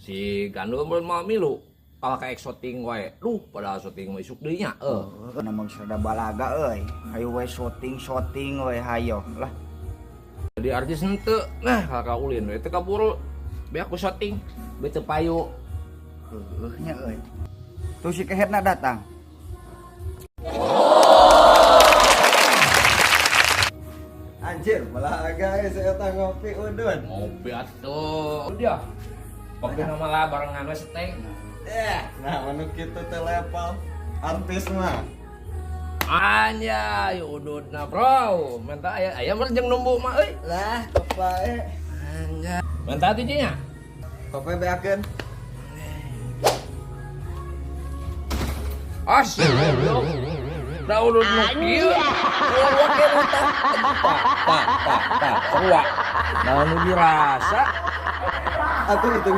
Si Gandul mun mau milu kalah ka syuting wae. Duh, padahal syuting mah isuk deui nya. Heuh, namang serda balaga euy. Hayu we syuting-syuting we hayo lah. Jadi artis henteu. Nah, kalah ka ulin we teu kaburu. Beak ku syuting, be teu payu. Heuh nya euy. Tuh si kehetna datang. Anjir, balaga si eta ngopi udun. Ngopi atuh. Udah. Kopi nama lah barengan we seteng. Nah, manu kitu teh level artis mah. Anjay, ududna bro. Menta aya aya mah jeung numbu mah euy. Lah, kopae. Anjay. Menta atuh nya. Kopae beakeun. Asik. Da udud nu kieu. Sarua keneh tah. Tah, tah, tah, tah, sarua. Nah, nu dirasa Atuh itu.